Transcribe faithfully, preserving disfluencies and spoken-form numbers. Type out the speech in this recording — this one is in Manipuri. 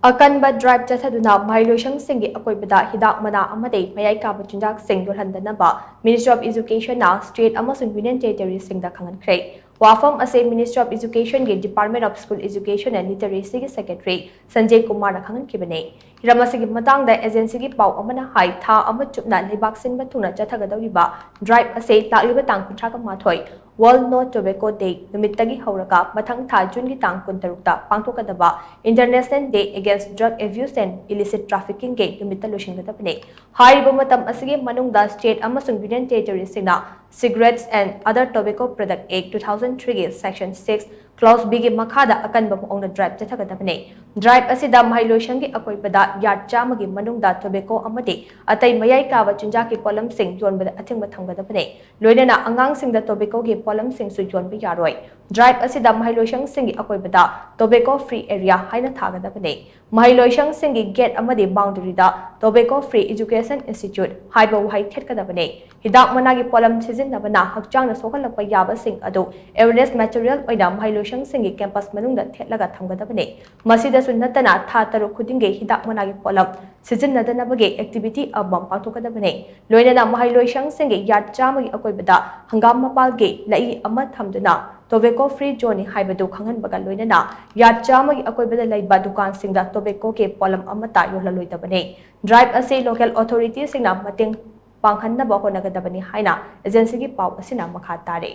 ꯑꯀꯟꯕ ꯗ꯭ꯔꯥꯏꯚ ꯆꯠꯊꯗꯨꯅ ꯃꯍꯩꯂꯣꯏꯁꯪꯁꯤꯡꯒꯤ ꯑꯀꯣꯏꯕꯗ ꯍꯤꯗꯥꯛ ꯃꯅꯥ ꯑꯃꯗꯤ ꯃꯌꯥꯏ ꯀꯥꯕ ꯆꯤꯟꯖꯥꯛꯁꯤꯡ ꯌꯣꯜꯍꯟꯗꯅꯕ Ministry of Educationꯅ state ꯑꯃꯁꯨꯡ Union Territoriesꯁꯤꯡꯗ ꯈꯪꯍꯟꯈ꯭ꯔꯦ꯫ ꯋꯥꯐꯝ ꯑꯁꯤ Ministry of Educationꯒꯤ Department of School Education and Literacyꯒꯤ Secretary ꯁꯟꯖꯦ ꯀꯨꯃꯥꯔꯅ ꯈꯪꯍꯟꯈꯤꯕꯅꯤ꯫ ꯍꯤꯔꯝ ꯑꯁꯤꯒꯤ ꯃꯇꯥꯡꯗ agencyꯒꯤ ꯄꯥꯎ ꯑꯃꯅ ꯍꯥꯏ, ꯊꯥ ꯑꯃ ꯆꯨꯞꯅ ꯂꯩꯕꯥꯛ ꯁꯤꯟꯕ ꯊꯨꯡꯅ ꯆꯠꯊꯒꯗꯧꯔꯤꯕ ꯗ꯭ꯔꯥꯏꯚ ꯑꯁꯤ ꯂꯥꯛꯂꯤꯕ ꯇꯥꯡ ꯀꯨꯟꯊ꯭ꯔꯥꯒ ꯃꯥꯊꯣꯏ World No Tobacco Day ꯅꯨꯃꯤꯠꯇꯒꯤ ꯍꯧꯔꯒ ꯃꯊꯪ ꯊꯥ ꯖꯨꯟꯒꯤ ꯇꯥꯡ ꯀꯨꯟꯇꯔꯨꯛꯇ ꯄꯥꯡꯊꯣꯛꯀꯗꯕ International Day Against Drug Abuse and Illicit Traffickingꯒꯤ ꯅꯨꯃꯤꯠꯇ ꯂꯣꯏꯁꯤꯟꯒꯗꯕꯅꯤ꯫ ꯍꯥꯏꯔꯤꯕ ꯃꯇꯝ ꯑꯁꯤꯒꯤ ꯃꯅꯨꯡꯗ state ꯑꯃꯁꯨꯡ Union Territoriesꯁꯤꯡꯅ Cigarettes and Other Tobacco Product Act two thousand threeꯒꯤ Section six Clause Bꯒꯤ ꯃꯈꯥꯗ ꯑꯀꯟꯕ ꯃꯑꯣꯡꯗ ꯗ꯭ꯔꯥꯏꯚ ꯆꯠꯊꯒꯗꯕꯅꯤ꯫ ꯗ꯭ꯔꯥꯏꯚ ꯑꯁꯤꯗ ꯃꯍꯩꯂꯣꯏꯁꯪꯒꯤ ꯑꯀꯣꯏꯕꯗ ꯌꯥꯔꯗ ꯆꯥꯝꯃꯒꯤ ꯃꯅꯨꯡꯗ tobacco ꯑꯃꯗꯤ ꯑꯇꯩ ꯃꯌꯥꯏ ꯀꯥꯕ ꯆꯤꯟꯖꯥꯛꯀꯤ ꯄꯣꯠꯂꯝꯁꯤꯡ ꯌꯣꯟꯕꯗ ꯑꯊꯤꯡꯕ ꯊꯝꯒꯗꯕꯅꯤ꯫ ꯂꯣꯏꯅꯅ ꯑꯉꯥꯡꯁꯤꯡꯗ tobaccoꯒꯤ ꯄꯣꯠꯂꯝꯁꯤꯡꯁꯨ ꯌꯣꯟꯕ ꯌꯥꯔꯣꯏ꯫ ꯗ꯭ꯔꯥꯏꯚ ꯑꯁꯤꯗ ꯃꯍꯩꯂꯣꯏꯁꯪꯁꯤꯡꯒꯤ ꯑꯀꯣꯏꯕꯗ tobacco free area ꯍꯥꯏꯅ ꯊꯥꯒꯗꯕꯅꯤ꯫ ꯃꯍꯩꯂꯣꯏꯁꯪꯁꯤꯡꯒꯤ gate ꯑꯃꯗꯤ boundaryꯗ Tobacco Free Education Institute ꯍꯥꯏꯕ ꯋꯥꯍꯩ ꯊꯦꯠꯀꯗꯕꯅꯤ꯫ ꯍꯤꯗꯥꯛ ꯃꯅꯥꯒꯤ ꯄꯣꯠꯂꯝ ꯁꯤꯖꯤꯟꯅꯕꯅ ꯍꯛꯆꯥꯡꯗ ꯁꯣꯛꯍꯜꯂꯛꯄ ꯌꯥꯕꯁꯤꯡ ꯑꯗꯨ awareness material ꯑꯣꯏꯅ ꯃꯍꯩꯂꯣꯏꯁꯪꯁꯤꯡꯒꯤ campus ꯃꯅꯨꯡꯗ ꯊꯦꯠꯂꯒ ꯊꯝꯒꯗꯕꯅꯤ꯫ ꯃꯁꯤꯗꯁꯨ ꯅꯠꯇꯅ ꯊꯥ ꯇꯔꯨꯛ ꯈꯨꯗꯤꯡꯒꯤ ꯍꯤꯗꯥꯛ ꯃꯅꯥꯒꯤ ꯄꯣꯠꯂꯝ ꯁꯤꯖꯤꯟꯅꯗꯅꯕꯒꯤ activity ꯑꯃꯃꯝ ꯄꯥꯡꯊꯣꯛꯀꯗꯕꯅꯤ꯫ ꯂꯣꯏꯅꯅ ꯃꯍꯩꯂꯣꯏꯁꯪꯁꯤꯡꯒꯤ ꯌꯥꯔꯗ ꯆꯥꯝꯃꯒꯤ ꯑꯀꯣꯏꯕꯗ ꯍꯪꯒꯥꯝ ꯃꯄꯥꯜꯒꯤ ꯂꯩꯏ ꯑꯃ ꯊꯝꯗꯨꯅ tobacco free zoneꯅꯤ ꯍꯥꯏꯕꯗꯨ ꯈꯪꯍꯟꯕꯒ ꯂꯣꯏꯅꯅ ꯌꯥꯔꯗ ꯆꯥꯝꯃꯒꯤ ꯑꯀꯣꯏꯕꯗ ꯂꯩꯕ ꯗꯨꯀꯥꯟꯁꯤꯡꯗ tobaccoꯒꯤ ꯄꯣꯠꯂꯝ ꯑꯃꯠꯇ ꯌꯣꯜꯍꯜꯂꯣꯏꯗꯕꯅꯤ꯫ ꯗ꯭ꯔꯥꯏꯚ ꯑꯁꯤ local authorityꯁꯤꯡꯅ ꯃꯇꯦꯡ ꯄꯥꯡꯍꯟꯅꯕ ꯍꯣꯠꯅꯒꯗꯕꯅꯤ ꯍꯥꯏꯅ agencyꯒꯤ ꯄꯥꯎ ꯑꯁꯤꯅ ꯃꯈꯥ ꯇꯥꯔꯤ꯫